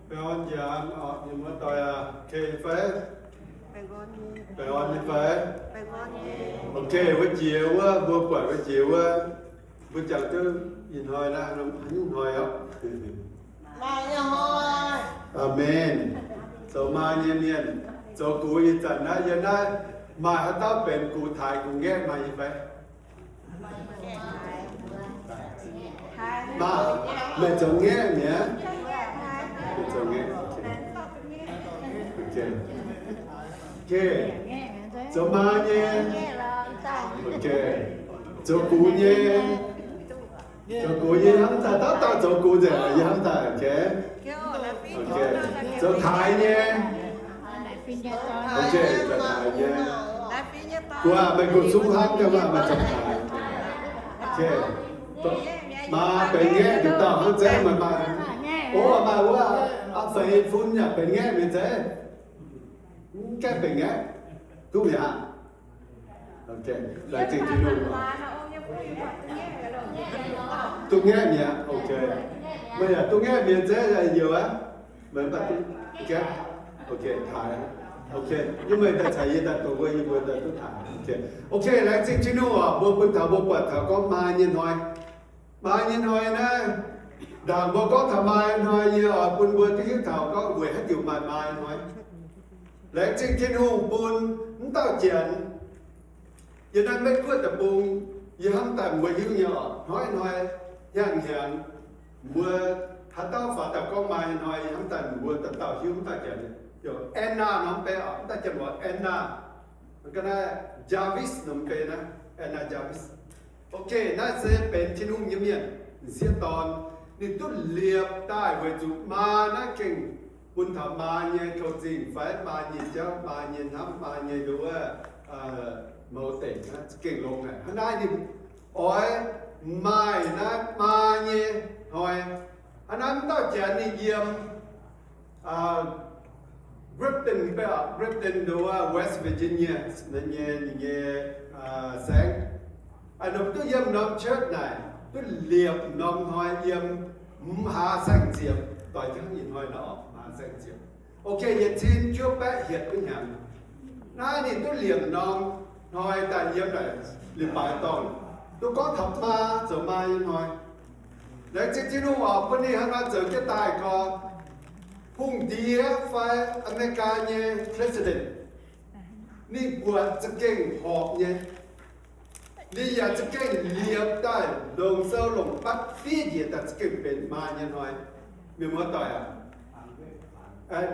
Baengh orn njaanx oc, mienh muoz doic aac, okay fai? Baengh orn nyei fai? Okay, wuov jiex wuov, mbuo buatc wuov jiex wuov, mbuo jangx duqv ih hnoi naaiv, haaix nyungc hnoi oc? Maa nyei hnoi. Aamen. Zoux maa nyei mienh, zoux gux ih zanc naaiv, yiem naaiv maaih haaix dauh benx gux taaix gux ngaeqv maaih nyei fai? Maaih, meih zoux ngaeqv mi'aqv? Meih zoux ngaeqv. Okay. Okay. Zoux maa nyei. Okay. Zoux gux nyei. Zoux gux nyei hnamv daaih, dauh dauh zoux gux nzengc, yie hnamv daaih, okay? Okay. Zoux taaix nyei. Okay, zoux taaix nyei. Gu'nguaaz meih gux sung hnangv nyei, maaih zoux taaix. Okay. Maa benx ngaeqv nduqc dauh hnangv zeiz, maaih, maaih, o, maaih wuov, aa, feix fun yaac benx ngaeqv mi'aqv zeiz. Mv gaengh benx ngaeqv. Duqv mi'aqv. Okay, laengz zingh Tin-Hungh. Duqv ngaeqv mi'aqv, okay. Meih yaac duqv ngaeqv mi'aqv zeiz, yaac youc aqv. Meih mv baac duqv, okay, okay, taaix. Okay, yie meih daaih caux yie daaih dongh wuov, yie mbuo daaih duqv taaix. Okay, okay, laengz zingh Tin-Hungh oc, mbuo bun taux mbuo buatc taux gorngv maa nyei hnoi. Maa nyei hnoi naaiv, ndaangc mbuo gorngv taux maa nyei hnoi, yie oix bun mbuo duqv hiuv taux gorngv weic haaix diuc maaih maa nyei hnoi. Laengz zingh Tin-Hungh bun mv dauh Janx. Yiem naaiv Meiv Guoqv deic-bung, yie hnamv daaih mbuo hiuv nyei oc, hnoi-hnoi, hnyangx-hnyangx, mbuo haaix dauh faaux daaih gorngv maa nyei hnoi, yie hnamv daaih mbuo dauh dauh hiuv mv dauh Janx. Anna nor mv bei oc, mv dauh Janx mbuox Anna. Ga'naaiv Jarvis nor mv bei naaiv, Anna Jarvis. Okay, naaiv se benx Tin-Hungh nyei mienh, m'sieqv dorn. Ninh duqv liepc daaih weic zuqc maa naaiv gengh bun taux maa nyei kouv zingh fai maa nyei jauv, maa nyei hnamv, maa nyei nduov, mouz deic naaiv za'gengh longx haic. Hnangv naaiv ninh oix maaih naaiv maa nyei hnoi. Hnangv naaiv mv dauh Janx ninh yiem Grafton, Grafton nduov, West Virginia, naaiv nyei, ninh nyei saengv. Aa, ninh duqv yiem norm church naaic, duqv liepc norm hnoi yiem hmz hlaax saeng-ziepc, doix jienv ih hnoi nor, hmz hlaax saeng-ziepc. Okay, yietc cin juov baeqv hietc wuov hnyangx. Naaiv ninh duqv liepc norm hnoi daaih yiem naaic leiz-baaix dorngh, duqv gorngv taux maa, zoux maa nyei hnoi. Laengz zingh Tin-Hungh oc, bun ninh hnangv naaiv zoux jienv daaih gorx, hungh ndiev fai America nyei president, ninh buatc za'gengh horpc nyei. Ninh yaac za'gengh liepc daaih longc sou longc batv fiev njiec daaih za'gengh benx maa nyei hnoi. Mienh muoz-doic aac,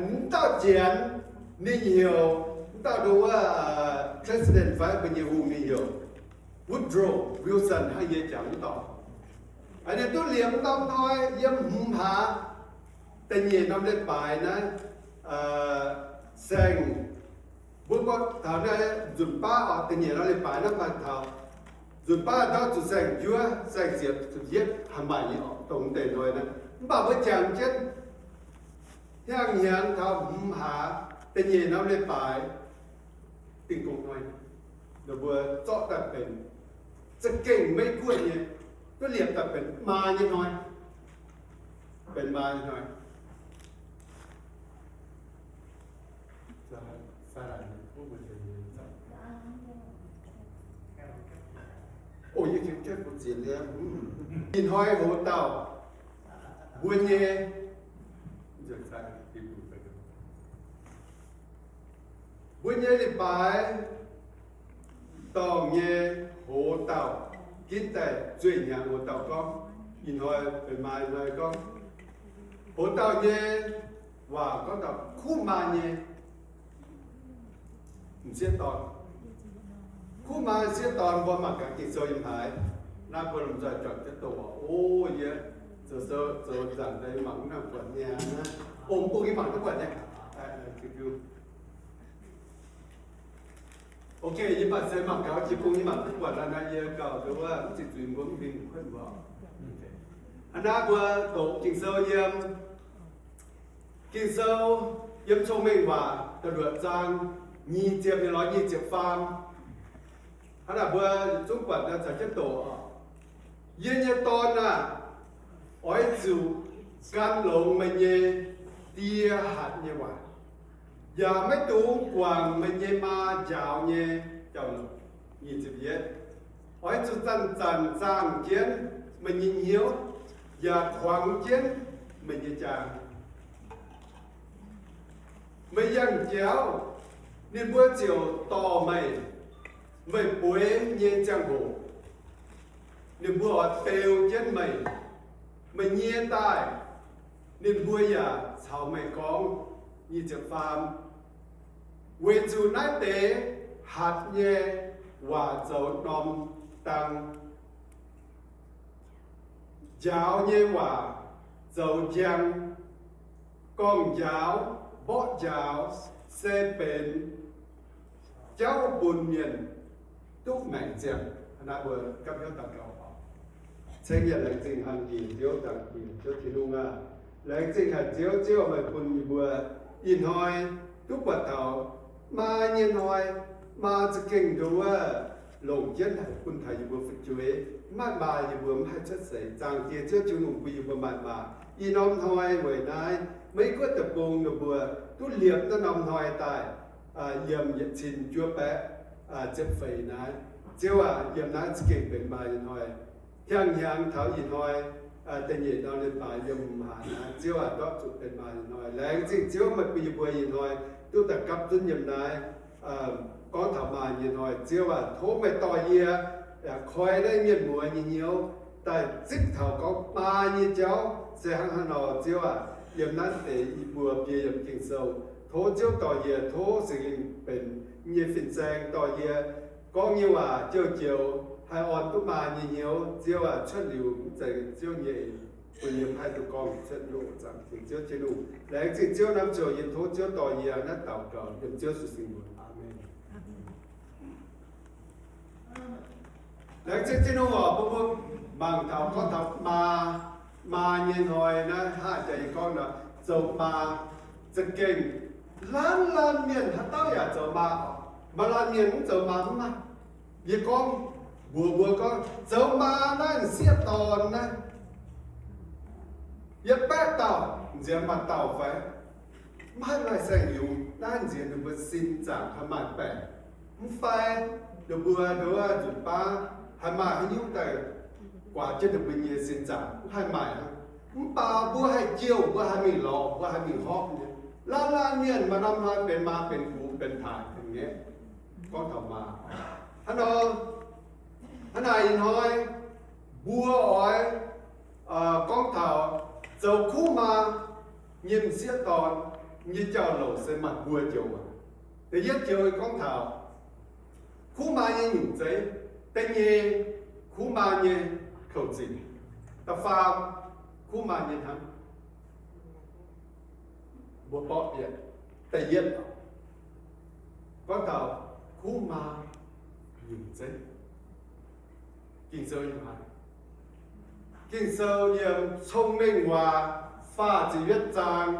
mv dauh Janx ninh heuc, mv dauh nduov, president fai mbuo nyei hungh ninh heuc Woodrow Wilson hnangv yie jangx mv dorngc. Ninh duqv liepc norm hnoi yiem hmz hlaax da'nyeic norm leiz-baaix naaiv, saeng, mbuo gorngv taux naaiv nzunc baav oc, da'nyeic norm leiz-baaix naaiv maaih taux nzunc baav ndortv zuqc saeng-juov, saeng-ziepc, zuqc yietv haih maaih nyei oc, dongh deix hnoi naaiv. Mv baac mbuo jangx jienv hnyangx-hnyangx taux hmz hlaax da'nyeic norm leiz-baaix, dingh gong hnoi, ninh mbuo zorqv daaih benx za'gengh Meiv Guoqv nyei, duqv liepc daaih benx maa nyei hnoi, benx maa nyei hnoi. Ih hnoi hoc dauh mbuo nyei, mbuo nyei leiz-baaix dorngh nyei hoc dauh, ginv daaih zueih hnyangx hoc dauh gorngv, ih hnoi benx maa hnoi gorngv, hoc dauh nyei waac gorngv taux kuv maa nyei m'sieqv dorn. Kuv maa sieqv dorn mbuo mangc gaax Ging-Sou yiem haaix. Naaiv mbuo lomh nzoih juangc jienv doqc oc. O, yie zoux sou zoux nzangc daaih mangc mv nangc buatc nyei aqv. Ong bung yie mangc duqv buatc nyei. Ok, yie mangc se mangc gaax jiex bung yie mangc duqv buatc aqv. Naaiv yie gauh nduov mv zieqc zuiz mbuo mv huingx kuotv mbuo. Hnangv naaiv mbuo doqc Ging-Sou yiem Ging-Sou yiem Cong-Mengh Waac da'luoqc zaang nyic ziepc nyei lorz nyic ziepc faam. Hnangv naaic mbuo zungv buatc caux jienv doqc oc. Yie nyei dorn aah! Oix zuqc gan longx meih nyei Die hatc nyei waac, yaac maiv dungx guangc meih nyei maa njaaux nyei jauv-louc. Nyic ziepc yietv, oix zuqc zanc-zanc zaangh jienv meih nyei hnyouv, yaac kuangx jienv meih nyei jaang. Meih yangh jauv, ninh mbuo ziouc dorh meih, meih bueix nyei ziangh hoc, ninh mbuo oix beu jienv meih. Meih nyie daaih, ninh mbuo yaac caux meih gorngv. Nyic ziepc faam, weic zuqc naaiv deix hatc nyei waac zoux norm dang, njaaux nyei waac zoux njang, gorngv-njaaux, mborqv njaaux, se benx jauv bun mienh duqv maengc ziangh. Naaiv mbuo gapv hnyouv daux gaux oc. Ceng yienc laengz zingh haic Ziouv, dangh Ziouv Tin-Hungh aah! Laengz zingh haic Ziouv, Ziouv meih bun yie mbuo ih hnoi duqv buatc taux maa nyei hnoi. Maa za'gengh nduov longc jienv bun taux yie mbuo fu'jueiv. Mv maaih maa yie mbuo mv haih cuotv seix. Zaangc Diex Ziouv Tin-Hungh bun yie mbuo maaih maa. Ih norm hnoi weic naaiv Meiv Guoqv deic-bung ninh mbuo duqv liepc naaiv norm hnoi daaih yiem yietc cin juov baeqv ziepc feix naaiv. Ziouv aac, yiem naaiv za'gengh benx maa nyei hnoi. Hiang hnyangx taux ih hnoi, da'nyeic norm leiz-baaix yiem mv haaix naaiv, Ziouv aac, ndortv zuqc benx maa nyei hnoi. Laengz zingh Ziouv meih bun yie mbuo ih hnoi duqv daaih gapv zunv yiem naaiv gorngv taux maa nyei hnoi. Ziouv aac, tov meih dorh yie yaac koi naaiv mienh muoz nyei hnyouv daaih zipv taux gorngv maa nyei jauv se hnangv haaix nor. Ziouv aac, yiem naaiv deix yie mbuo biei yiem Ging-Sou, tov Ziouv dorh yie, tov Singx Lingh benx nyei fin-saeng dorh yie gorngv nyei waac joux-joux haih orn duqv maa nyei hnyouv. Ziouv aac, cuotv liuz mv zeiz Ziouv nyei eix, bun yie mv haih duqv gorngv cuotv nyei oc. Zaangc Diex Ziouv Tin-Hungh. Laengz zingh Ziouv norm ziouc yie tov Ziouv dorh yie naaiv daux gaux yiem Ziouv Yesu singx mbuox. Aamen. Laengz zingh Tin-Hungh oc. Mbuo, mbuo mangc taux gorngv taux maa, maa nyei hnoi naaiv, hnangv jaax yie gorngv nor, zoux maa za'gengh laanh laanh mienh haaix dauh yaac zoux maa oc. Maaih laanh mienh mv zoux maa mv maaih. Yie gorngv mbuox mbuo gorngv zoux maa naaiv m'sieqv dorn naaiv, yietc baeqv dauh nziex maaih dauh fai? Mv haih maaih saeng-yungz naaiv nziex ninh mbuo sin zaangc haih maaih baengc. Mv fai ninh mbuo nduov nzunc baav haih maaih haaix nyungc daaih guaax jienv ninh mbuo nyei sin zaangc, mv haih maaih hnangv. Mv baac mbuo haih jouh, mbuo haih mingh lorz, mbuo haih mingh horpc nyei. Laanh laanh mienh maaih norm hnoi benx maa benx gux benx taaix benx ngaeqv. Gorngv taux maa, hnangv nor, hnangv naaic ih hnoi mbuo oix gorngv taux zoux kuv maa nyei m'sieqv dorn nyei jauv-louc se maaih buo joux. Da'yietv joux gorngv taux kuv maa nyei nyungc zeiv. Da'nyeic, kuv maa nyei kouv-zinc. Da'faam, kuv maa nyei hnamv. Mbuo borqv bieqc da'yietv, gorngv taux kuv maa nyungc zeiv. Ging-Sou yiem haaix? Ging-Sou yiem Cong-Mengh Waac faah ziepc yietv zaang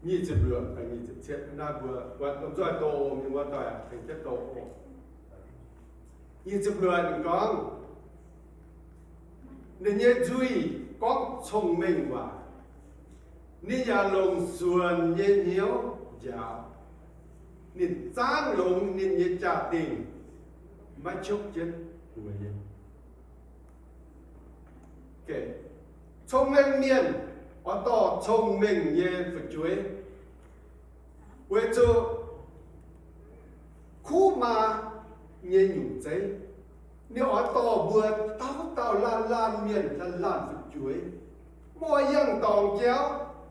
nyic ziepc luoqc, nyic ziepc cietv. Naaiv mbuo, mbuo lomh nzoih doqc, mienh muoz-doic tengx jienv doqc oc. Nyic ziepc luoqc ninh gorngv, ninh nyei nzuih gorngv cong-mengh waac, ninh yaac longc suonc nyei hnyouv njaaux. Ninh zaangv longx ninh nyei jaa-dingh, maiv qopv jienv buoz yiem. Cong-mengh mienh oix dorh cong-mengh nyei fu'jueiv, weic zuqc kuv maa nyei nyungc zeiv, ninh oix dorh mbuo dauh dauh laanh laanh mienh laanh laanh fu'jueiv, mv oix yangh dorngc jauv.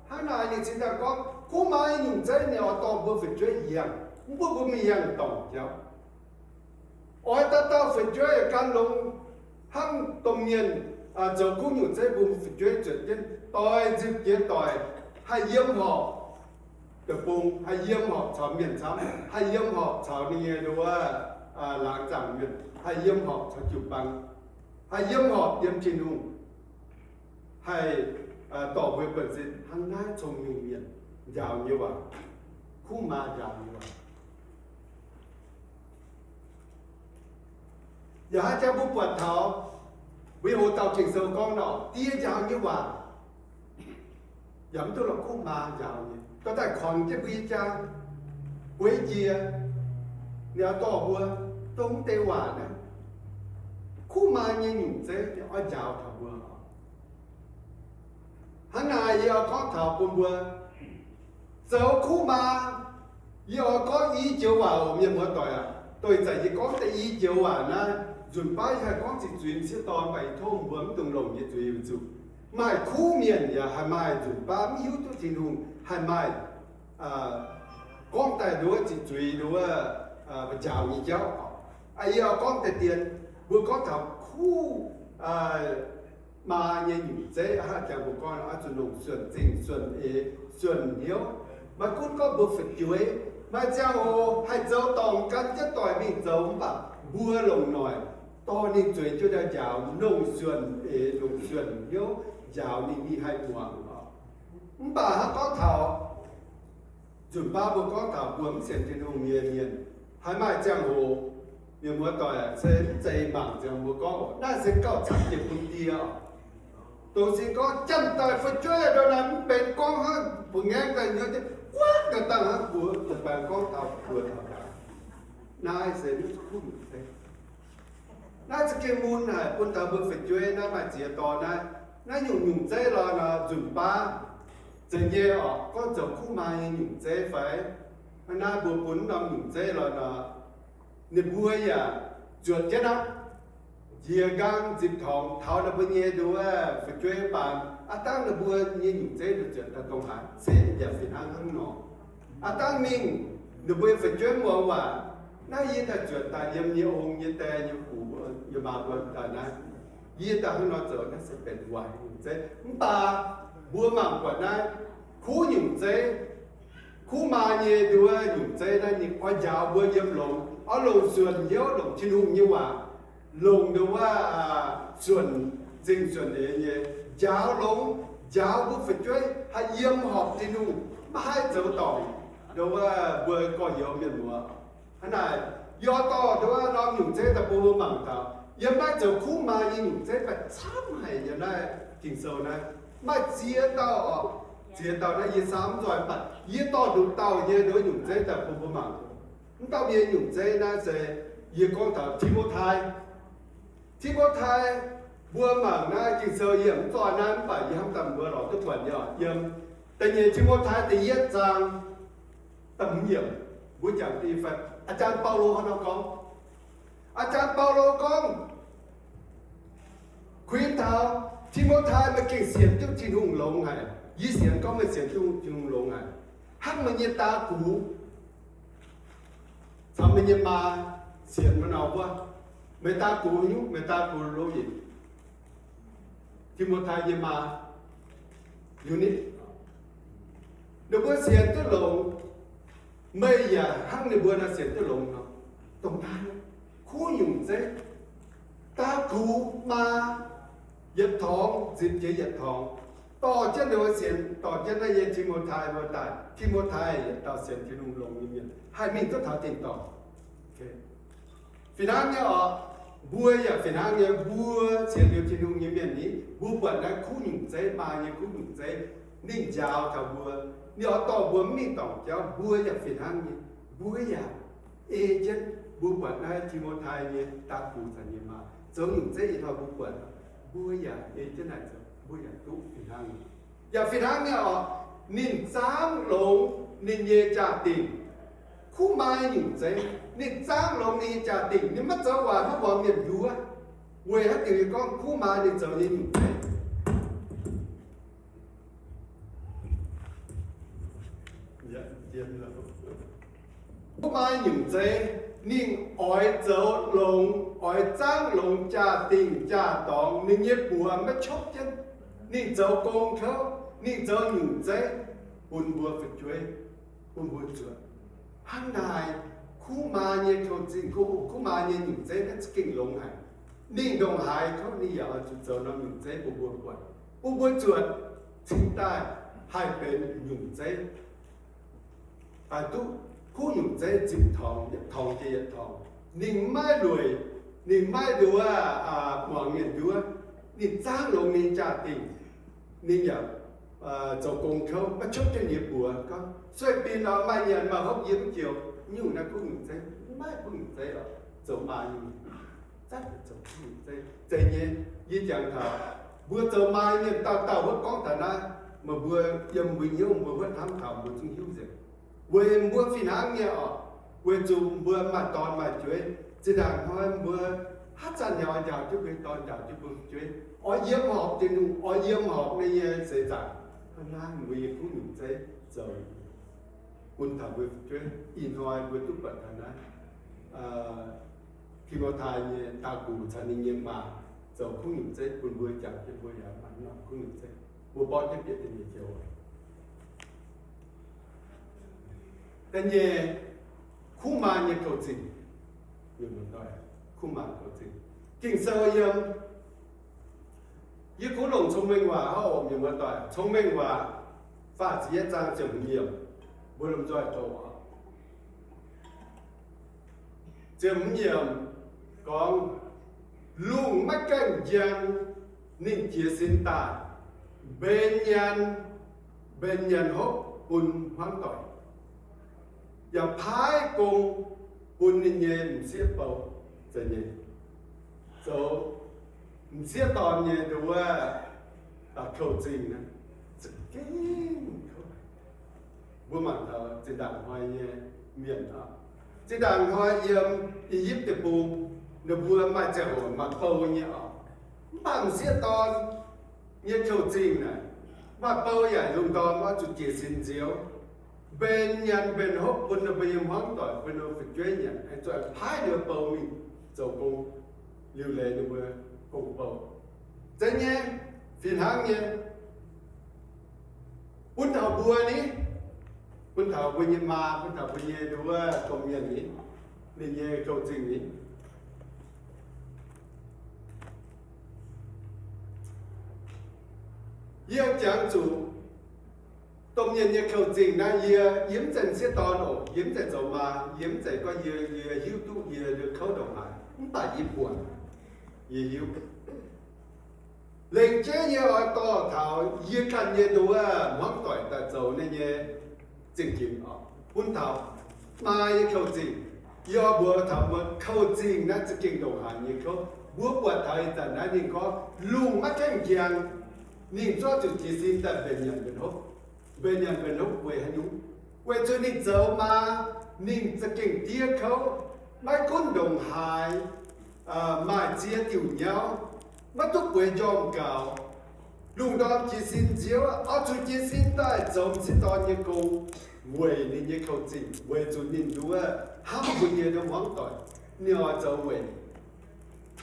Hnangv naaic ninh cingx daaih gorngv kuv maa nyei nyungc zeiv ninh oix dorh mbuo fu'jueiv yangh, mv bun mbuo mingh yangh dorngc jauv. Oix dauh dauh fu'jueiv gan longx hnangv domh mienh zoux kuv nyungc zeiv bun fu'jueiv zuotc jienv doix nzipc jiex doic, haih yiem horpc deic-bung, haih yiem horpc caux mienh camv, haih yiem horpc caux ninh nyei nduov laangz zaangc mienh, haih yiem horpc caux jiu-baang, haih yiem horpc yiem Tin-Hungh, haih dorh mbuo buonv-sin hnangv naaiv cong-mengh mienh njaaux nyei waac, kuv maa njaaux nyei waac. Yaac haaix jangx mbuo buatc taux mbuo nyei hoc dauh Ging-Sou gorngv nor, die njaaux nyei waac, yaac mv duqv lorz kuv maa njaaux nyei. Dorh daaih kuangx jienv mbuo nyei jaang, bueix jiex, ninh oix dorh mbuo dongh deix waac naaiv. Kuv maa nyei nyungc zeiv ninh oix njaaux taux mbuo. Hnangv naaic yie oix gorngv taux bun mbuo zoux kuv maa. Yie oix gorngv i joux waac oc, mienh muoz-doic aac. Doix-zaanc yie gorngv deix i joux waac naaiv, nzunc baav yie haih gorngv ziqc zuiz m'sieqv dorn, mv baac yie tov mbuo mv dungx longc yie nyei zuiz weic zuqc maaih kuv mienh yaac haih maaih nzunc baav mv hiuv duqv Tin-Hungh haih maaih gorngv daaih nduov ziqc zuiz nduov njaaux nyei jauv. Yie oix gorngv deix dien, mbuo gorngv taux kuv maa nyei nyungc zeiv, hnangv jangx mbuo gorngv oix zuqc longc suonc zingh, suonc eix, suonc hnyouv. Maiv gunv gorngv mbuo fu'jueiv, maaih ziangh hoc haih zoux dorngc gan jienv doic mingh zoux, mv baac mbuo longc noic dorh ninh zueiz jienv daaih njaaux, longc suonc eix, longc suonc hnyouv njaaux ninh, ninh haih muangx oc. Mv baac hnangv gorngv taux nzunc baav mbuo gorngv taux mbuo mv sienx Tin-Hungh nyei mienh, haaix maaih ziangh hoc, mienh muoz-doic se mv zeiz mangc ziangh mbuo gorngv oc, naaiv se gauh camv jiex bun die oc. Dongh sin gorngv janx-daic fu'jueiv ndongc naaiv mv benx gorngv hnangv mbuo ngaengv daaih nyei, guaatv ga'dangh hnangv mbuo dongh baengx gorngv taux mbuo taux daaih. Naaiv se mv kuv nyungc zeiv. Naaiv za'gengh mun haic bun taux mbuo fu'jueiv naaiv maaih ziex dorn naaiv. Naaiv nyungc nyungc zeiv lorqc nor, nzunc baav zeiz nyei oc, gorngv zoux kuv maa nyei nyungc zeiv fai? Naaiv mbuo bun norm nyungc zeiv lorqc nor, ninh mbuo yaac zuotc jienv aqv. Njiec nqaang nzipc torngx taux ninh mbuo nyei nduov fu'jueiv baan, aav dangv ninh mbuo nyei nyungc zeiv nduov zuotc daaih dongh haaix, se yaac fih hnangv hnangv nor. Aav dangv mingh ninh mbuo fu'jueiv muangx waac, naaiv yie daaih zuotc daaih yiem yie ong, yie die, yie gux, yie maa mbuo daaih naaiv, yie daaih hnangv nor zoux, naaiv se benx waaic nyungc zeiv. Mv baac mbuo mangc buatc naaiv kuv nyungc zeiv, kuv maa nyei nduov nyungc zeiv naaiv, ninh oix njaaux mbuo yiem longx, oix longc suonc hnyouv, longc Tin-Hungh nyei waac, longc nduov suonc zingh suonc eix nyei njaaux longx, njaaux mbuo fu'jueiv haih yiem horpc Tin-Hungh, maiv haih zoux dorngc nduov mbuo gorx-youz mienh muoz. Hnangv naaic, yie dorh nduov norm nyungc zeiv daaih bun mbuo mangc taux, yiem naaiv zoux kuv maa nyei nyungc zeiv mbaih camv haic yiem naaiv Ging-Sou naaiv. Maaih ziex dauh oc, ziex dauh naaiv yie saau mv nzoih, mv baac yie dorh nduqc dauh nyei nduov nyungc zeiv daaih bun mbuo mangc. Mv dauh mienh nyungc zeiv naaiv se yie gorngv taux Ti^mo^tai. Ti^mo^tai, mbuo mangc naaiv Ging-Sou, yie mv zoih naaiv, mv baac yie hnamv daaih mbuo lorz duqv buatc nyei oc. Yiem da'nyeic Ti^mo^tai da'yietv zaang da'hmz yiemc, mbuo jangx deix fai, aa jaan Baulo hnangv nor gorngv. Aa jaan Baulo gorngv, kuinx taux Ti^mo^tai, meih gengh sienx duqv Tin-Hungh longx haic. Yie sienx gorngv meih sienx duqv Tin-Hungh longx haic. Hnangv meih nyei daa gux caux meih nyei maa sienx wuov nor wuov, meih daa gux nyungc, meih daa gux Lo^yitc, Ti^mo^tai nyei maa, Yu^nitv, ninh mbuo sienx duqv longx, meih yaac hnangv ninh mbuo nor sienx duqv longx nor. Dongh naaiv kuv nyungc zeiv, daa gux maa yietc torngx nzipc jiex yietc torngx, dorh jienv ninh mbuo sienx, dorh jienv naaiv nyei Ti^mo^tai mbuo daaih. Ti^mo^tai yietc dauh sienx Tin-Hungh longx nyei mienh, haih mingh duqv taux tin-dorngh. Fih hnangv nyei oc, mbuo yaac fih hnangv nyei. Mbuo sienx liuz Tin-Hungh nyei mienh ni, mbuo buatc naaiv kuv nyungc zeiv, maa nyei kuv nyungc zeiv, ninh njaaux taux mbuo, ninh oix dorh mbuo mv mingh dorngc jauv. Mbuo yaac fih hnangv nyei, mbuo yaac ei jienv mbuo buatc naaiv Ti^mo^tai nyei daa gux caux nyei maa zoux nyungc zeiv nyei hnoi mbuo buatc, mbuo yaac ei jienv naaic zoux, mbuo yaac duqv fih hnangv nyei. Yaac fih hnangv nyei oc, ninh zaangv longx ninh nyei jaa-dingh. Kuv maa nyungc zeiv, ninh zaangv longx ninh nyei jaa-dingh, ninh maiv zoux waac hnangv muangx mienh nduov. Weic haaix diuc yie gorngv kuv maa ninh zoux nyei nyungc zeiv? Kuv maa nyungc zeiv, ninh oix zoux longx, oix zaangv longx jaa-dingh jaa-dorngx, ninh nyei buoz maiv qopv jienv. Ninh zoux gong kouv, ninh zoux nyungc zeiv bun mbuo fu'jueiv, bun mbuo zuotc. Hnangv naaic, kuv maa nyei tou-zinh, kuv maa nyei nyungc zeiv naaiv za'gengh longx haic. Ninh ndongc haaix kouv ninh yaac oix zuqc zoux norm nyungc zeiv bun mbuo buatc, bun mbuo zuotc cingx daaih haih benx nyungc zeiv. Daaih duqv kuv nyungc zeiv zipv torngx, yietc torngx jiex yietc torngx. Ninh maiv lueic, ninh maiv nduov muangx mienh nduov. Ninh zaangv longx ninh jaa-dingh, ninh yaac zoux gong kouv, maiv cuotv jienv nyei buoz. Gorngv sueih bin oc, maaih nyanc maaih hopv yie mv joux. Nyungc naaiv kuv nyungc zeiv, maiv kuv nyungc zeiv oc, zoux maa nyei mienh, zoux kuv nyungc zeiv. Zeiz nyei, yie jangx taux mbuo zoux maa nyei mienh dauh dauh wuov gorngv taux naaiv, meih mbuo yiem mbuo hnyouv mbuo wuov hnamv taux mbuo zungv hiuv nzengc. Weic mbuo fih hnangv nyei oc, weic zuqc mbuo maaih dorn maaih jueiv, zinh ndaangc hnoi mbuo haaix zanc yaac oix njaaux jienv mbuo nyei dorn, njaaux jienv mbuo fu'jueiv, oix yiem horpc Tin-Hungh, oix yiem horpc ninh nyei seix zaangc, hnangv naaiv mbuo nyei kuv nyungc zeiv zoux bun taux mbuo fu'jueiv. Ih hnoi mbuo duqv buatc taux naaiv, Ti^mo^tai nyei daux gux caux ninh nyei maa zoux kuv nyungc zeiv bun mbuo, jangx jienv mbuo yaac maaih norm kuv nyungc zeiv. Mbuo borqv jienv bieqc da'nyeic joux. Da'nyeic, kuv maa nyei kouv-zingh. Kuv maa kouv-zingh. Ging-Sou yiem Yie kuv longc Cong-Mengh Waac hnangv oc, mienh muoz-doic. Cong-Mengh Waac faah ziepc yietv zaang ziepc hmz yiemc, mbuo lomh nzoih doqc oc. Ziepc hmz yiemc gorngv, lungh maiv gaengh njang ninh jiez sin daaih, mbenc nyanc, mbenc nyanc hopv bun hmuangv doic, yaac paaiv gong bun ninh nyei m'sieqv bou. Zoux m'sieqv dorn nyei nduov, kouv-zingh naaiv za'gengh kouv. Mbuo mangc taux zinh ndaangc hnoi nyei mienh oc, zinh ndaangc hnoi yiem I^yipv Deic-Bung, ninh mbuo maaih ziangh hoc maaih bou nyei oc. Mv baac m'sieqv dorn nyei kouv-zingh naaic, maaih bou yaac lungh ndorm oix zuqc jiez sin nziouv, mbenc nyanc mbenc hopv bun ninh mbuo nyei hmuangv doic, bun ninh mbuo fu'jueiv nyanc, aengx zuqc paaiv ninh mbuo bou mingh zoux gong, liuc leiz ninh mbuo gong-bou. Zeiz nyei, fih hnangv nyei. Bun taux mbuo ni, bun taux mbuo nyei maa, bun taux mbuo nyei nduov domh mienh ni, ninh nyei kouv-zingh ni. Yie jangx zuqc domh mienh nyei kouv-zingh naaiv, yie, yie mv zeiz m'sieqv dorn oc, yie mv zeiz zoux maa, yie mv zeiz gorngv yie, yie hiuv duqv yie kouv ndongc haaix, mv baac yie buatc, yie hiuv. Lengc jeiv yie oix dorh taux yie ganh nyei nduov hmuangv doic daaih zoux ninh nyei zingh ginx oc, bun taux maa nyei kouv-zingh. Yie oix mbuox taux mbuo kouv-zingh naaiv za'gengh ndongc haaix nyei kouv. Mbuo buatc taux ih zanc naaiv ninh gorngv lungh maiv gaengh njang, ninh zorqv zuqc jiez sin daaih mbenc nyanc mbenc hopv. Mbenc nyanc mbenc hopv weic haaix nyungc? Weic zuqc ninh zoux maa, ninh za'gengh diev kouv, maiv gunv ndongc haaix, maaih ziex diuc nyauv, maiv duqv bueix njormh gaux, lungh ndorm jiez sin nziouv, oix zuqc jiez sin daaih zoux m'sieqv dorn nyei gong, weic ninh nyei kouv-zingh, weic zuqc ninh nduov hnamv mbuo nyei nduov hmuangv doic, ninh oix zoux weic.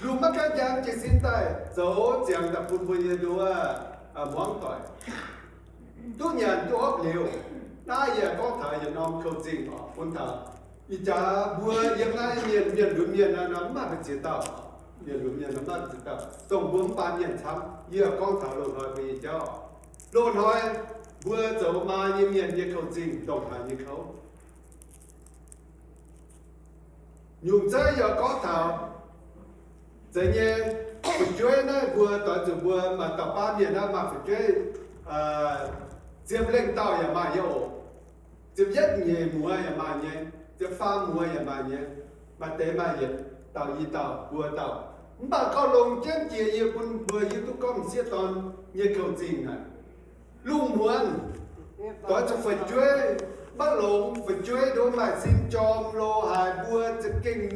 Lungh maiv gaengh njang jiez sin daaih zoux ziangx daaih bun mbuo nyei nduov hmuangv doic duqv nyanc duqv hopv liuz. Naaiv yie gorngv taux yietc norm kouv-zingh oc, bun taux ih jaax mbuo yiem naaiv mienh, mienh lunx mienh nor mv maaih mbu'ziex dauh. Mienh lunx mienh nor mv maaih mbu'ziex dauh, dongh mbuo mv baan mienh camv. Yie gorngv taux loz-hnoi mbuo nyei jauv. Loz-hnoi mbuo zoux maa nyei mienh nyei kouv-zingh ndongc haaix nyei kouv. Nyungc zeiv yaac gorngv taux zeiz nyei, fu'jueiv naaiv mbuo doix zuqc mbuo maaih dauh baav mienh naaiv maaih fu'jueiv, ziepc lengh dauh yaac maaih nyei oc. Ziepc yietv nyeic muoz yaac maaih nyei, ziepc faam muoz yaac maaih nyei, maaih deix maaih yietc dauh, i dauh, buo dauh. Mv baac gorngv longc jienv jiex yie bun mbuo hiuv duqv gorngv m'sieqv dorn nyei kouv-zingh naaic, lungh muonz doix zuqc fu'jueiv maiv longx, fu'jueiv nduov maaih sin jorm lo haaix, mbuo za'gengh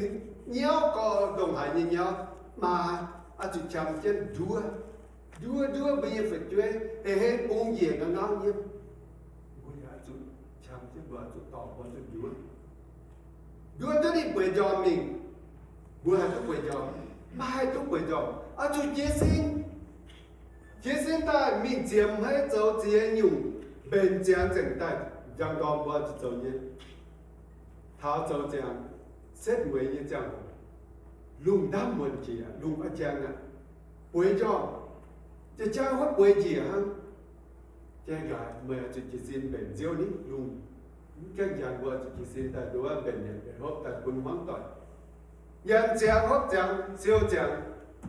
nyauv gorx ndongc haaix nyei nyauv, maa oix zuqc qam jienv nduov. Nduov, nduov mbuo nyei fu'jueiv, hei hei bung njiec ngau ngau nyei. Mbuo yaac zuqc qam jienv, mbuo zuqc dorh, mbuo zuqc nduov. Nduov duqv ninh bueix njormh mingh, mbuo haih duqv bueix njormh, maiv haih duqv bueix njormh, oix zuqc jiez sin. Jiez sin daaih mingh ziemx hmeiv zoux ziex nyungc, mbenc ziangx nzengc daaih njang ndorm mbuo zuqc zoux nyei. Taux zoux ziangx, setv mueiz nyei ziangh hoc, lungh ndaamv muonc jiex, lungh maiv jangx aqv. Bueix njormh, jiex jangv huotv bueix njiec hnangv. Jai nqaaix, meih zuqc jiez sin mbenc nziouv ni lungh. Mv gaengh njang mbuo zuqc jiez sin daaih nduov mbenc nyanc mbenc hopv daaih bun hmuangv doic. Nyanc ziangx hopv ziangx siou ziangx,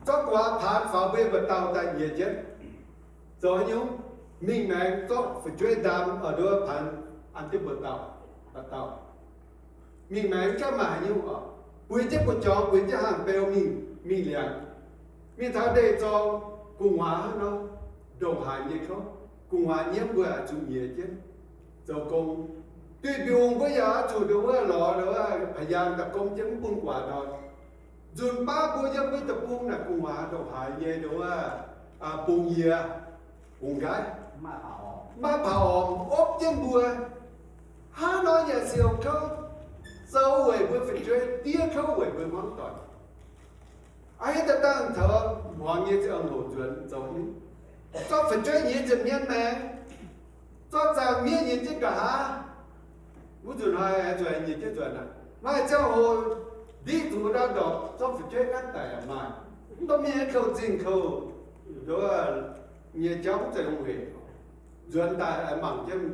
zorqv gu'nguaaz paanx faaux mbuo nyei mba'dauh daaih nyiex jienv. Zoux haaix nyungc? mingh maengx zorqv fu'jueiv ndaam oix nduov paanx an jienv mbuo dauh, dauh dauh. Mingh maengx jauv maaih haaix nyungc oc, buix jienv buoz-jorngx, buix jienv hnaangx-beu mingh, mingh liangx, mingh taux ndeic-zorng, gu'nguaaz hnangv nor, ndongc haaix nyei kouv, gu'nguaaz nyiemv mbuo oix zuqc nyiex jienv zoux gong. Duih mbiungc mbuo yaac oix zuqc nduov wuov lorz nduov wuov pa'yaangh daaih gomv jienv mv bun guaax nor. Nzunc baav mbuo yiem mbuo deic-bung naaic gu'nguaaz ndongc haaix nyei nduov wuov bungx-yie, bungx nqaiv, maaih paax ormx opv jienv mbuo. Hnangv nor yaac siouc kouv, zoux weic mbuo fu'jueiv, diev kouv weic mbuo hmuangv doic. Aa, hiuv daaih dangh taux hmuangx nyei ziangh hoc nzuonx zoux nyei, zorqv fu'jueiv nyiex nzengc mienh maengx, zorqv zaangc miev nyiex jienv nqa'haav. Wuov nzunc hnoi zuqc nyiex jienv nzuonx aqv. Maaih ziangh hoc ndiqv zuqc ndau ndorpc zorqv fu'jueiv naaiv daic yaac maaih. Mv dongh mienh kouv zingh kouv nyei jauv mv zeiz hungh heic. Nzuonx daaih mangc jienv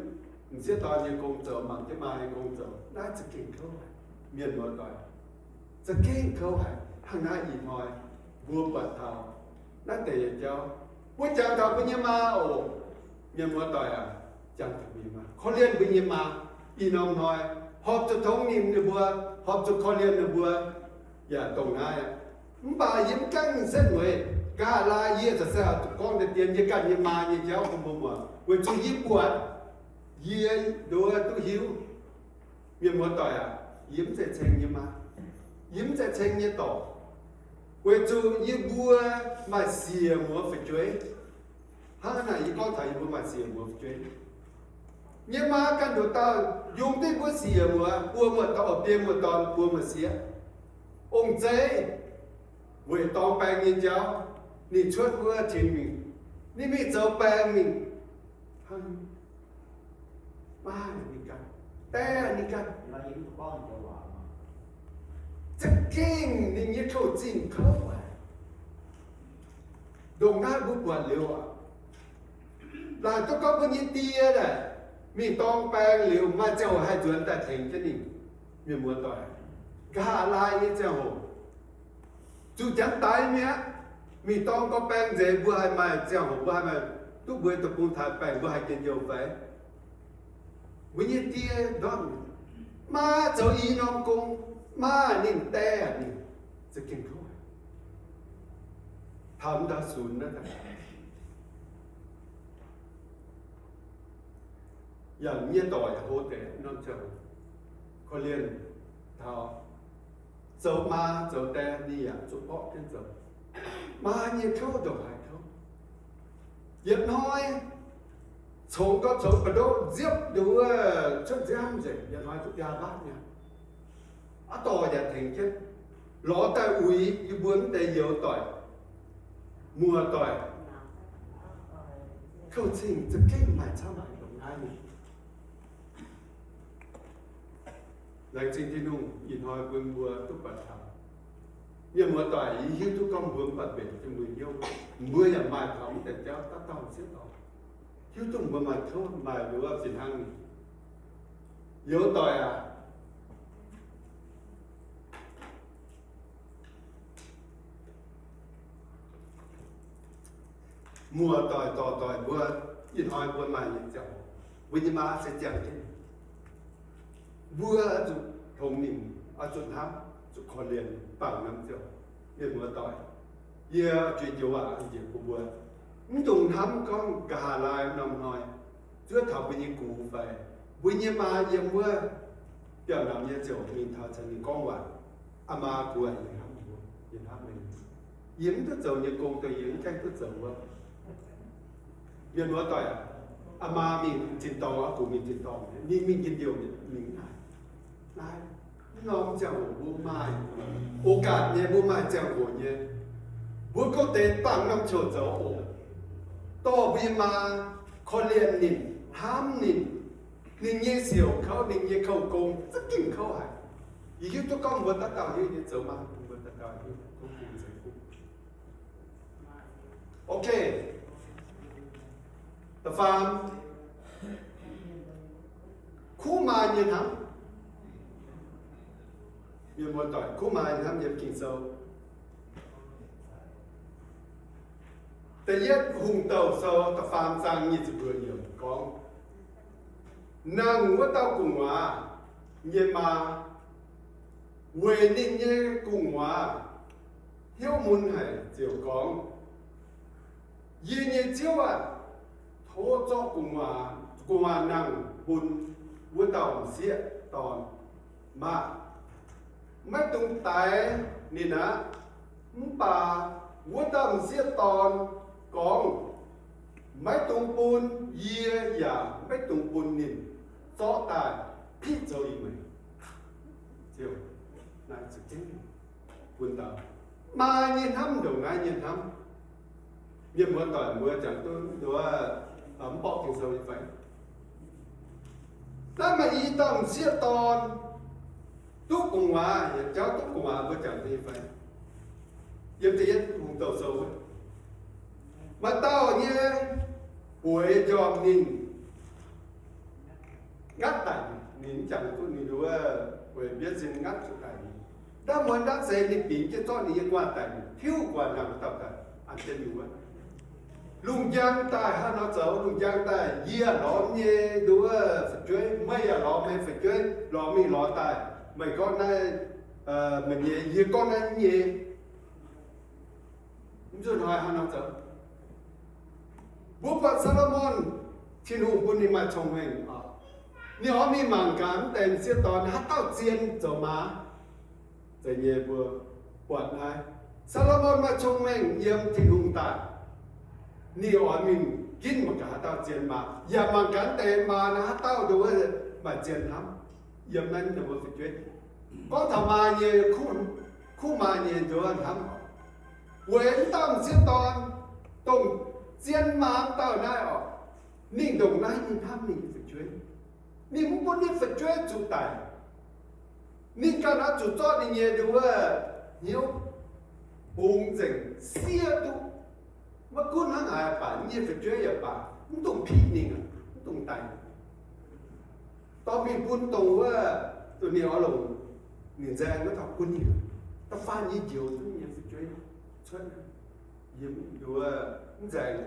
m'sieqv dorn nyei gong zoux, mangc jienv maa nyei gong zoux, naaiv za'gengh kouv haic, mienh muoz-doic. Za'gengh kouv haic. Hnangv naaiv ih hnoi mbuo buatc taux naaiv deix nyei jauv, mbuo jangx taux mbuo nyei maa oc. Mienh muoz-doic aac, jangx taux mbuo nyei maa, korv-lienh mbuo nyei maa. Ih norm hnoi horpc zuqc tongx nimc ninh mbuo, horpc zuqc korv-lienh ninh mbuo, yaac dongh naaiv aqv. Mv baac yie mv gaengh setv mueiz, nqa'haav laai yie za'gengh zuqc gorngv deix dien yie ganh nyei maa nyei jauv bun mbuo muangx, weic zuqc yie buatc, yie nduov duqv hiuv. Mienh muoz-doic aac, yie mv zeiz ceng nyei maa, yie mv zeiz ceng nyei dorc, weic zuqc yie mbuo maaih siec muoz fu'jueiv. Hnangv naaic yie gorngv taux yie mbuo maaih siec muoz fu'jueiv nyei maa ganh nduqc dauh yungz duqv mbuo siec muoz, buo muoz-dorn, biei muoz-dorn, buo muoz-sieqv. Ong-zeiv weic dorng baeng nyei jauv, ninh cuotv wuov cin mingh, ninh mingh zoux baeng mingh. Hnangv maaih ninh ganh, die ninh ganh, za'gengh ninh nyei kouv zingh kouv haic. Ndongc naaiv mbuo buatc liuz aac, laaic duqv gorngv mbuo nyei die daaih mingh dorng baeng liuz, maaih ziangh hoc haih nzuonx daaih tengx jienv ninh. Mienh muoz-doic, nqa'haav laai nyei ziangh hoc zuqc janx daix mi'aqv. Mingh dorng gorx baeng nzeix, mbuo haih maaih ziangh hoc, mbuo haih maaih duqv mbuo deic-bung taaix baengc, mbuo haih njien-youh fai? Mbuo nyei die ndortv, maa zoux i norm gong, maa ninh die ninh za'gengh kouv. Taux ndau sunx naaiv, yaac nyei dorc yaac hlo deix norm ziangh hoc, korv-lienh taux zoux maa zoux die ninh yaac zuqc borqv jienv zoux. Maa nyei kouv ndongc haaix kouv. Yietc hnoi congx gau, congx ba'ndoqv nziepv nduov cuotv nziaamv nzengc, yietc hnoi duqv biaa mbaatv nyei. Aav dorh yaac tengx jienv lorz daaih uix yie mbuo mv deix youz doic, muoz-doic. Kouv zingh za'gengh maaih camv haic ndongc naaiv nyei. Laengz zingh Tin-Hungh ih hnoi bun mbuo duqv buatc taux. Mienh muoz-doic, yie hiuv duqv gorngv mbuo mv baac mbenc jienv mbuo hnyouv, mbuo yaac maaih taux mv deix jauv daav dauh sieqv dorh. Hiuv duqv mbuo maaih kouv maaih nduov fih hnangv. Youz doic aac, muoz-doic dorc-doic mbuo, ih hnoi mbuo maaih nyei ziangh hoc, mbuo nyei maa se ziangh jienv, mbuo oix zuqc tongx nimc, oix zuqc hnamv, zuqc korv-lienh, bangc norm ziouc. Mienh muoz-doic, yie juix joux waac njiec bun mbuo, mv dungx hnamv gorngv nqa'haav laai norm hnoi zuov taux mbuo nyei gux fai mbuo nyei maa yiem wuov biauv-namx nyei ziouc mingh taux caux ninh gorngv waac, aa maa, gux aac, yie hnamv mbuo, yie hnamv meih. Yie mv duqv zoux nyei gong dongh yie mv gaengh duqv zoux wuov. Mienh muoz-doic aac, aa maa mingh zinh dorngh, aa gux mingh zinh dorngh, ninh mingh njien-youh mingh naaic. Naaiv norm ziangh hoc mbuo maaih โอกาส nyei, mbuo maaih ziangh hoc nyei, mbuo gouv deix bangc norm ziouc zoux oc. Dorh mbuo nyei maa, korv-lienh ninh, hnamv ninh, ninh nyei siouc kouv, ninh nyei kouv gong za'gengh kouv haic. Yie hiuv duqv gorngv mbuo daaih dauh hiuv nyei zoux maa, mbuo daaih dauh hiuv duqv gong zoux gong. Ok. Da'faam, kuv maa nyei hnamv. Mienh muoz-doic, kuv maa nyei hnamv yiem Ging-Sou. Da'yietv Hungh Douh Sou da'faam zaang nyic ziepc luoqc yiemc gorngv, nangh wuov dauh gu'nguaaz nyei maa, weic ninh nyei gu'nguaaz hnyouv mun haic ziouc gorngv, Yie nyei ziouv aah! Tov zorqv gu'nguaaz, gu'nguaaz nangh bun wuov dauh m'sieqv dorn maah! Maiv dungx daix ninh aqv. Mv baac wuov dauh m'sieqv dorn gorngv, Maiv dungx bun yie yaac maiv dungx bun ninh. Zorqv daaih piqv zoux ih mueic. Bun dau maa nyei hnamv ndongc naaiv nyei hnamv. Mienh muoz doic, mbuo jangx duqv nduov, mv borqv Ging-Sou nyei fai? Naaiv maaih i dauh m'sieqv dorn duqv gu'nguaaz, yietc jauv duqv gu'nguaaz, mbuo jangx duqv nyei fai? Yiem da'yietv Hungh Douh Sou, maaih dauh nyei bueix njormh ninh ngatv daic, ninh mv jangx duqv, ninh nduov, weic mbienv sin ngatv zuqc daic. Ndaamv muonz ndaamv seix ninh bingx jienv zorqv ninh nyei gu'nguaaz daic, tiuv gu'nguaaz nangh wuov dauh daaih, an jienv ninh wuov. Lungh njang daaih hnangv nor zoux, lungh njang daaih yie lorz mv nyei nduov fu'jueiv, meih yaac lorz meih fu'jueiv, lorz mingh lorz daaih, meih gorngv naaiv, meih nyei, yie gorngv naaiv nyei. Mv zuqc hnoi hnangv nor zoux. Mbuo buatc Saa^lo^morn, Tin-Hungh bun ninh maaih cong-mengh oc. Ninh oix mingh mangc gaax mv deix m'sieqv dorn haaix dauh zien zoux maa. Zeiz nyei mbuo buatc naaiv, Saa^lo^morn maaih cong-mengh yiem Tin-Hungh daaih. Ninh oix mingh ginv mangc gaax haaix dauh zien maa, yaac mangc gaax mv deix maa naaiv haaix dauh nduov maaih zien hnamv yiem naaiv ninh mbuo fu'jueiv. Gorngv taux maa nyei, kuv maa nyei nduov hnamv oc. Weic mv dauh m'sieqv dorn, dongh zien maa mv dauh naaiv oc, ninh ndongc naaiv nyei hnamv ninh nyei fu'jueiv. Ninh mv bun ninh fu'jueiv zuqc daic. Ninh ganh oix zuqc zorqv ninh nyei nduov hnyouv bungx nzengc siev duqv. Maiv gunv hnangv haaix baac, ninh nyei fu'jueiv yaac baac, mv dungx piqv ninh, mv dungx daic. Dorh mingh bun dongh wuov, dongh ninh oix longc ninh nzaeng wuov dauh gunv ninh. Da'faanh yie njoux duqv nyei fu'jueiv cuotv, yie nduov mv nzaeng.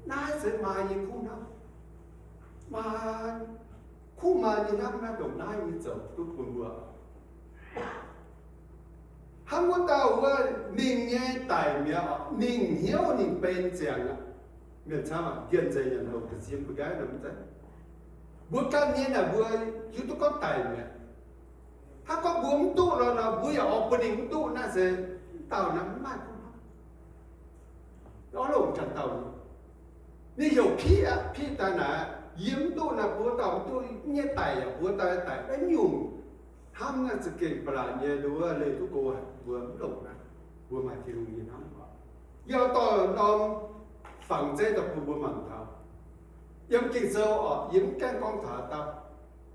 Naaiv se maa nyei kuv hnamv. Maa, kuv maa nyei hnamv naaiv ndongc naaiv nyei zoux duqv bun mbuo. Hnangv wuov dauh wuov, ninh nyei daic mi'aqv, ninh hnyouv ninh benx ziangx aqv. Mienh camv aqv, njien-nzengc nyanc houc ga'sie mbuo gaav nor mv zeiz. Mbuo ganh nyei naaic mbuo hiuv duqv gorngv daic mi'aqv. Hnangv gorngv mbuo mv duqv lorqc nor, mbuo yaac oix bun ninh mv duqv, naaiv se mv dauh naaiv mv maaih kuv hnamv. Oix longc ganh dauh nyei. Ninh heuc piqv aqv, piqv daaih naaic, yie mv duqv naaic, mbuo dauh mv duqv, nyei daic yaac mbuo dauh daic, naaiv nyungc hnamv naaiv za'gengh ba'laqc nyei, nduov leih duqv go haic, mbuo mv longc naaiv, mbuo maaih Tin-Hungh nyei hnamv. Yie oix dorh norm fangx zeiv daaih bun mbuo mangc taux. Yiem Ging-Sou oc, yie mv gaengh gorngv taux dauh,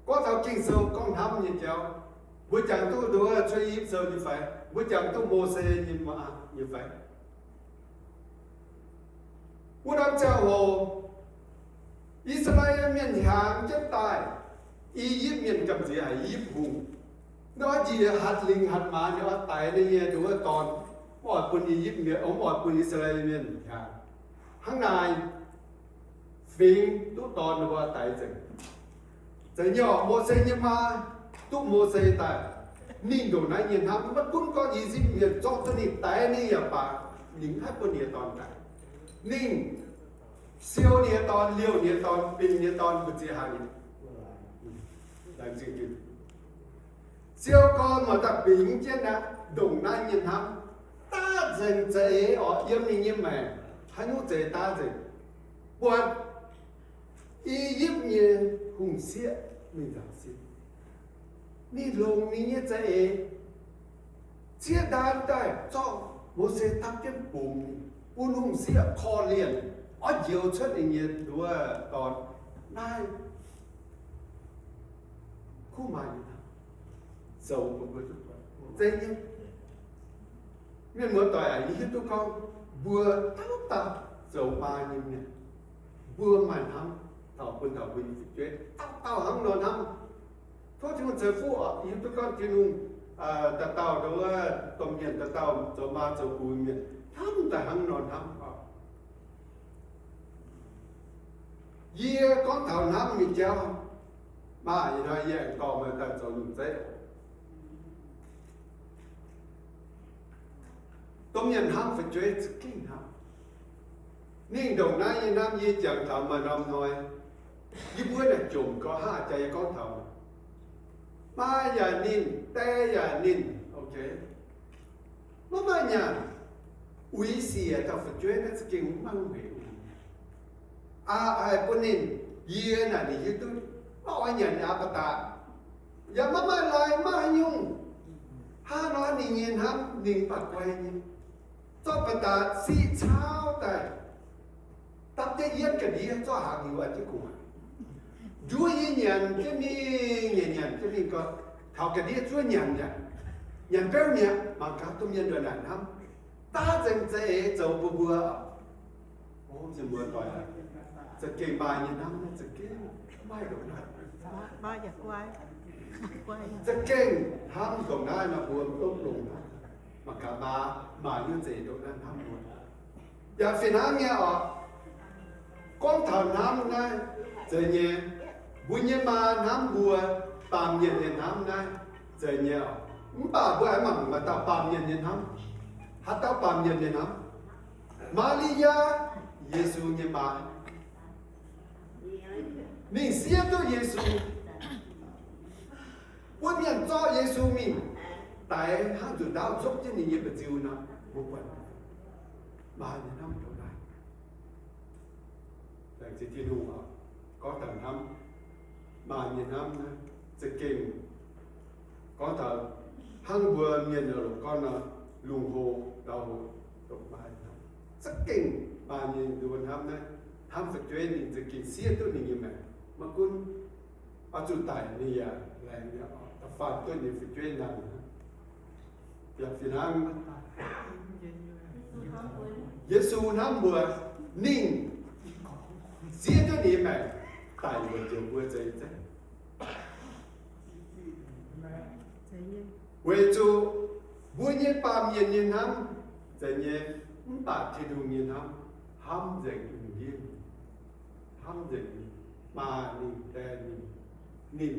gorngv taux Ging-Sou gorngv hnamv nyei jauv. Mbuo jangx duqv nduov Cuotv I^yipv Sou nyei fai? Mbuo jangx duqv Mose nyei maa nyei fai? Wuov norm ziangh hoc, I^saa^laa^en Mienh hiaangx jienv daaih, I^yipv Mienh gamh nziex haic I^yipv Hungh. Nor njiec hatc lingc hatc maaz, ninh oix daix ninh nyei nduov dorn, mv oix bun I^yipv Mienh, mv oix bun I^saa^laa^en Mienh hiaangx. Hnangv naaic, fingx duqv dorn ninh mbuo daix nzengc. Zeiz nyei oc, Mose nyei maa duqv Mose daaih, ninh ndongc naaiv nyei hnamv, maiv gunv gorngv I^yipv Mienh zorqv duqv ninh daix ninh yaac baac, ninh mv haih bun ninh nyei dorn daix. Ninh siou ninh nyei dorn, liouh ninh nyei dorn, bingx ninh nyei dorn mbu'ziex haaix nyungc. Siou gorn muoz-doic bingx jienv aqv, ndongc naaiv nyei hnamv, daav nzengc za'eix oc, yiem ninh nyei maengc haaix nyungc za'eix daav nzengc. Buatc I^yipv nyei hungh sieqv mingh nzaaux sin, ninh longc ninh nyei za'eix zieqv ndaan daaih zorqv Mose dapv jienv bungx ninh, bun hungh sieqv korv-lienh, oix njoux cuotv ninh nyei nduov dorn. Naaiv kuv maaih nyei hnamv zoux bun mbuo duqv buatc. Zeiz nyei. Mienh muoz-doic aac, yie hiuv duqv gorngv mbuo dauh dauh zoux maa nyei mienh, mbuo maaih hnamv taux bun taux mbuo nyei fu'jueiv, dauh dauh hnangv nor hnamv. Tov Tin-Hungh ceix fuqv oc. Yie hiuv duqv gorngv Tin-Hungh, dauh dauh nduov domh mienh, dauh dauh zoux maa zoux gux mienh hnamv daaih hnangv nor hnamv oc. Yie gorngv taux hnamv nyei jauv, maaih ih hnoi yie aengx dorh meih daaih zoux lungh zeiv oc. Domh mienh hnamv fu'jueiv za'gengh hnamv. Ninh ndongc naaiv nyei hnamv yie jangx taux maaih norm hnoi, yie mbuo naaic jomc gau haav jaax yie gorngv taux, maa yaac ninh, die yaac ninh, ok. Maiv maaih nyanc, uix siec taux fu'jueiv naaiv za'gengh maiv maaih hungh hec. Aa, haih bun ninh, yie naaic ninh hiuv duqv, maiv oix nyanc aqv ba'datc, yaac maiv maaih lai maiv haaix nyungc. Hnangv nor ninh nyei hnamv ninh mv baac guai nyei, zorqv ba'datc siqv cauv daaih, dapv jienv yietv ga'ndiev zorqv hnaangx hiuv jienv gu'nguaaic. Njuov yie nyanc jienv mingh, nyanc nyanc jienv mingh gau, taux ga'ndiev zuov nyanc mi'aqv, nyanc beuv mi'aqv. Mangc gaax domh mienh ndongc naaic hnamv, daav nzengc za'eix zoux bun mbuo. O, mienh muoz-doic, za'gengh maaih nyei hnamv naaiv za'gengh maaih ndongc naaiv. Za'gengh hnamv ndongc naaiv nor mbuo mv longx hnangv. Mangc gaax maa, maaih nyungc zeiz ndongc naaiv hnamv mbuo. Yaac fih hnangv nyei oc. Gorngv taux hnamv naaiv zeiz nyei, mbuo nyei maa hnamv mbuo, baamh mienh nyei hnamv naaiv zeiz nyei oc. Mv baac mbuo aengx mangc maaih dauh baamh mienh nyei hnamv. Haaix dauh baamh mienh nyei hnamv? Maa^li^yaa, Yesu nyei maa. Ninh siev duqv Yesu, bun mienh zorqv Yesu mingh daix hnangv nzuqc ndaauv nzopv jienv ninh nyei mba'nziu nor, mbuo buatc maaih nyei hnamv ndongc naaiv. Laengz zingh Tin-Hungh oc. Gorngv taux hnamv, maaih nyei hnamv naaiv za'gengh gorngv taux hnangv mbuo mienh longc gorn nor, lungh hlo ndau hlo, ndongc maaih hnamv. Za'gengh maaih nyei nduov hnamv naaiv, hnamv fu'jueiv ninh za'gengh siev duqv ninh nyei maengc. Maiv gunv oix zuqc daic ninh yaac laengz nyei, da'faanh duqv ninh fu'jueiv nangh. Yaac fih hnangv, Yesu hnamv mbuo, ninh siev duqv ninh nyei maengc daic weic njoux mbuo zeiz zeiv. Weic zuqc mbuo nyei baamh mienh nyei hnamv zeiz nyei, mv baac Tin-Hungh nyei hnamv hnamv nzengc lungh ndiev, hnamv nzengc maa ninh, die ninh, ninh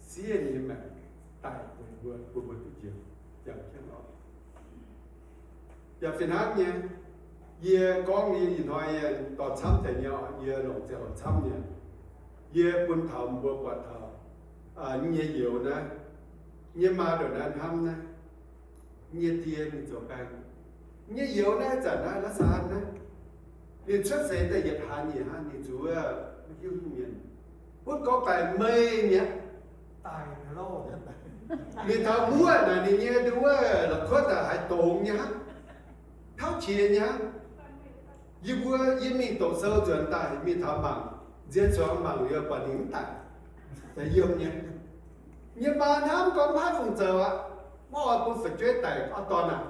siev ninh nyei maengc daic weic mbuo, bun mbuo duqv njoux, jangx jienv oc. Yaac fih hnangv nyei, yie gorngv yie ih hnoi yie dorh camv deix nyei oc, yie longc ziangh hoc camv nyei. Yie bun taux mbuo buatc taux nyei youz naaiv, nyei maa ndongc naaiv hnamv naaiv, nyei die ninh zoux baeng, nyei youz naaiv zanc naaiv la'saan naaiv, ninh cuotv seix daaih yietc hlaax nyeic hnangv, ninh zuqc wuov hiuv duqv mienh butv gorngv baengc meih mi'aqv. Mingh taux muoqv naaic ninh nyei nduov la'kuotv naaic haaix dongz nyei hnangv, tauv qiex nyei hnangv. Yie mbuo yie mingh doqc sou nzuonx daaih mingh taux mangc, nziex zuangx mangc yie buatc ninh mv daic, yiem nyei. Nyei maa hnamv gorngv maiv haih fungc zoux aqv, maiv oix bun fu'jueiv daic auv dorn aac.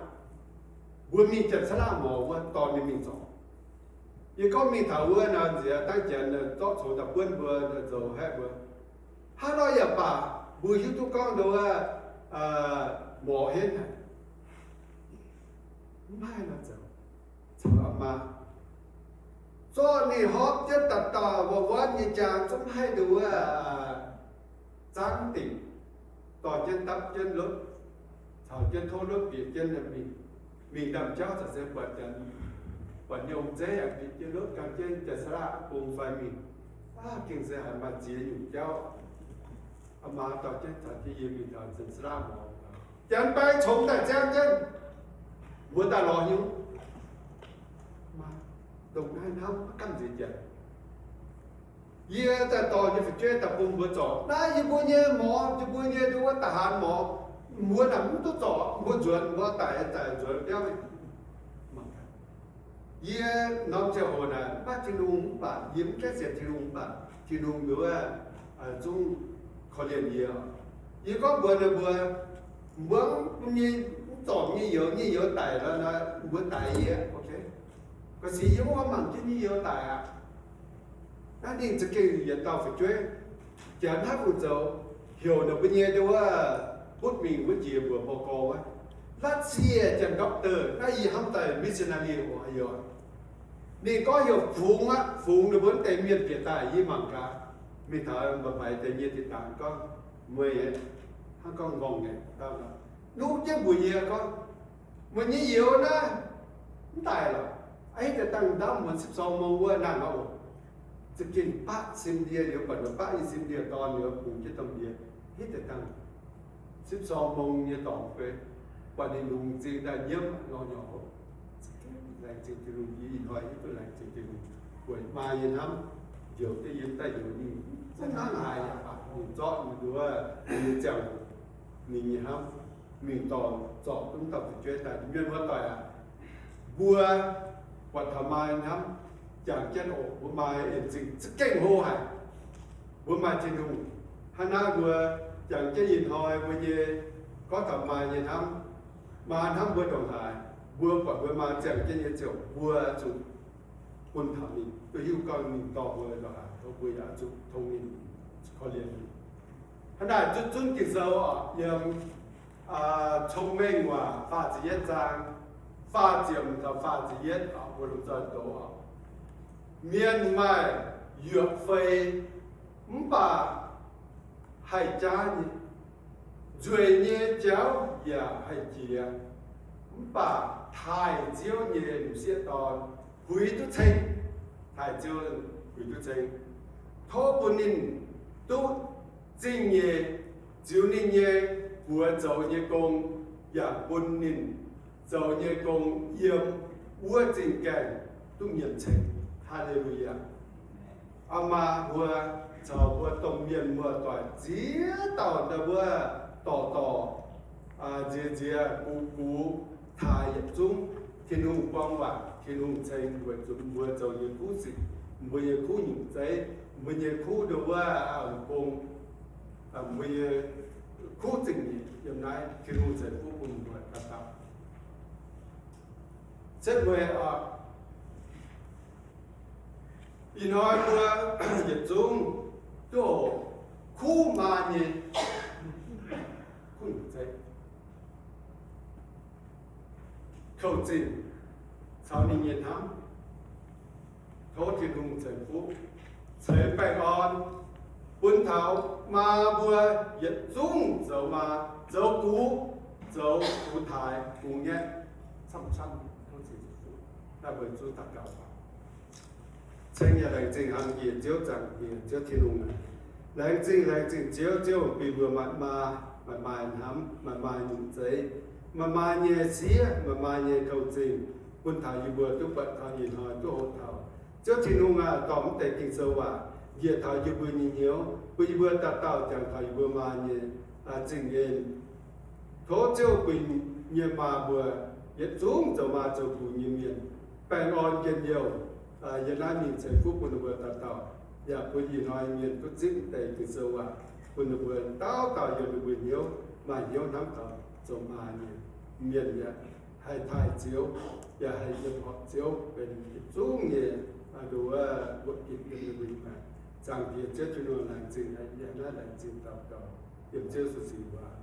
Mbuo mingh Janx-Saalaav Morz wuov dorh ninh mingh zorc. Yie gorngv mingh taux wuov nor nziex dangv Janx zorqv coux daaih buonv mbuo zoux haeqv mbuo. Hnangv nor yaac baac mbuo hiuv duqv gorngv nduov morz henv haic. Mv haih nor zoux, caux maa zorqv ninh horpc jienv daaih dauh wuov wuonv nyei jaang zungv haih nduov wuov zangv dingc, dorh jienv dapv jienv lotv, caux jienv tov lotv bieqc jienv mingh. Mingh ndaamv-jauv caux se buatc, buatc nyei ong-zeiv yaac bieqc jienv lotv gan jienv Janx-Saalaav bung fai mingh. Aav, gengh se haiz maaih ziex nyungc jauv. Maa dorh jienv caux jienv yie mingh taux Janx-Saalaav Morz. Janx baeng congx daaih ziangv jienv, mbuo daaih lorz hnyouv. Ndongc naaiv hnamv maiv gamh nziex janx. Yie daaih dorh nyei fu'jueiv daaih bun mbuo zorc. Naaiv yie mbuo nyei morz, yie mbuo nyei nduov da'haanx morz, mbuo naaic mv duqv zorc, mbuo nzuonx, mbuo daic daic nzuonx biauv. Yie norm ziangh hoc naaic maiv Tin-Hungh mv baac yie mv gaengh sienx Tin-Hungh mv baac Tin-Hungh nduov zungv korv-lienh yie. Yie gorngv mbuox ninh mbuo, mbuo mv, mv zorc nyei youz, nyei youz daic lorqc nor, mbuo daix yie, ok. Ga'sic yie mv oix mangc jienv nyei youz daic aqv. Naaiv ninh za'gengh yietc dauh fu'jueiv, janx hnangv mbu'zou heuc ninh mbuo nyei nduov butv mingh wuov jiex mbuoqc mborqv gorx wuov, Russia janx doctor, naaiv yie hnamv daaih missionary oc, aa youz. Ninh gorngv heuc fungx aqv, fungx ninh mbuo wuov deix mienh bieqc daaih yie mangc gaax. Mingh taux mba'maix deix nyei diqc daangc gorngv, meih hnangv gorngv nqorngv nyei dauh nor, nuqv jienv mbuox yie gorngv, meih nyei youz naaiv mv daic lorqc. Ih deix dangh ndamv muonz sipv sorng mong wuov naaic oc. Za'gengh baqv sim ndie liuz, buatc ninh baqv nyei sim ndie dorn liuz, bungx jienv domh ndie. Ih deix dangh sipv sorng mong nyei dorngx fei, buatc ninh lungh m'zing daaih nyiemv lorz nyorx oc. Laengz zingh Tin-Hungh, yie ih hnoi hiuv duqv laengz zingh Tin-Hungh, weic maa nyei hnamv njoux jienv yie daaih youz ninh, zungv hnangv haaix yaac baac ninh zorqv ninh nduov, ninh nyei ziangh hoc, ninh nyei hnamv, mingh dorh zorc duqv dauh fu'jueiv daaih. Mienh muoz-doic aac, mbuo buatc taux maa nyei hnamv jangx jienv oc, mbuo maa nyei en zingh za'gengh hlo haic. Mbuo maaih Tin-Hungh hnangv naaiv, mbuo jangx jienv ih hnoi mbuo nyei gorngv taux maa nyei hnamv, maa hnamv mbuo ndongc haaix, mbuo buatc mbuo maa ziangh jienv nyei ziouc mbuo zuqc bun taux ninh, duqv hiuv gorngv ninh dorh mbuo ndongc haaix, tov mbuo yaac zuqc tong ninh, korv-lienh ninh. Hnangv naaic zunv zunv Ging-Sou oc, yiem Cong-Mengh Waac faah ziepc yietv zaang, faah ziepc taux faah ziepc yietv oc, mbuo lomh nzoih doz oc. Mienh maaih yuoqc fei mv baac haih jaav nyei, nzueic nyei jauv yaac haih jiex, mv baac taaih Ziouv nyei m'sieqv dorn puix duqv ceng. Taaih Ziouv puix duqv ceng. Tov bun ninh duqv zingh nyeic ziux ninh nyei buoz zoux nyei gong, yaac bun ninh zoux nyei gong yiem wuov zingh gaengh duqv nyiemc ceng. Haa^le^lu^yaa. Aa maa mbuo caux mbuo domh mienh muoz-doic ziex dauh ndau wuov dorc dorc, nziex nziex gux gux, taaih yietc zungv, Tin-Hungh buang waac, Tin-Hungh ceng, weic zuqc mbuo zoux nyei kuv sic, mbuo nyei kuv nyungc zeiv, mbuo nyei kuv ndau wuov gong, mbuo nyei kuv zingh nyeic yiem naaiv, Tin-Hungh ceix fuqv bun mbuo dauh dauh. Setv weic oc, ih hnoi mbuo yietc zungv duqv oc, kuv maa nyei, kuv nyungc zeiv, kouv zingh caux ninh nyei hnamv. Tov Tin-Hungh ceix fuqv, ceix baengh orn bun taux maa mbuo yietc zungv zoux maa, zoux gux, zoux gux taaix, gux nyaiv, camv-camv, tov ceix fuqv. Daaih mbuo zungv daux gaux. Ceng yaac laengz zingh hnamv njiec Ziouv, zaangc njiec Ziouv Tin-Hungh aac. Laengz zingh, laengz zingh Ziouv, Ziouv bun mbuo maaih maa, maaih maa hnamv, maaih maa nyungc zeiv, maaih maa nyei siev, maaih maa nyei kouv zingh, bun taux yie mbuo duqv buatc taux ih hnoi duqv hoqc taux. Ziouv Tin-Hungh aac, dorh mv deix Ging-Sou waac njiec taux yie mbuo nyei hnyouv, bun yie mbuo dauh dauh jangx taux yie mbuo maa nyei zingh en. Tov Ziouv bun nyei maa mbuo yietc zungv zoux maa zoux gux nyei mienh baengh orn njien-youh, yiem naaiv mingh ceix fuqv bun ninh mbuo dauh dauh, yaac bun ih hnoi mienh duqv zipv mv deix Ging-Sou waac, bun ninh mbuo dauh dauh yiem ninh mbuo hnyouv maaih hnyouv hnamv taux zoux maa nyei mienh yaac haih taaih Ziouv, yaac haih yiem horpc Ziouv benx yietc zungv nyei nduov wuoqc ginc yiem ninh mbuo maengc. Zaangc Diex Ziouv Tin-Hungh, laengz zingh ih hnoi naaiv, laengz zingh daux gaux yiem Ziouv Yesu nyei waac.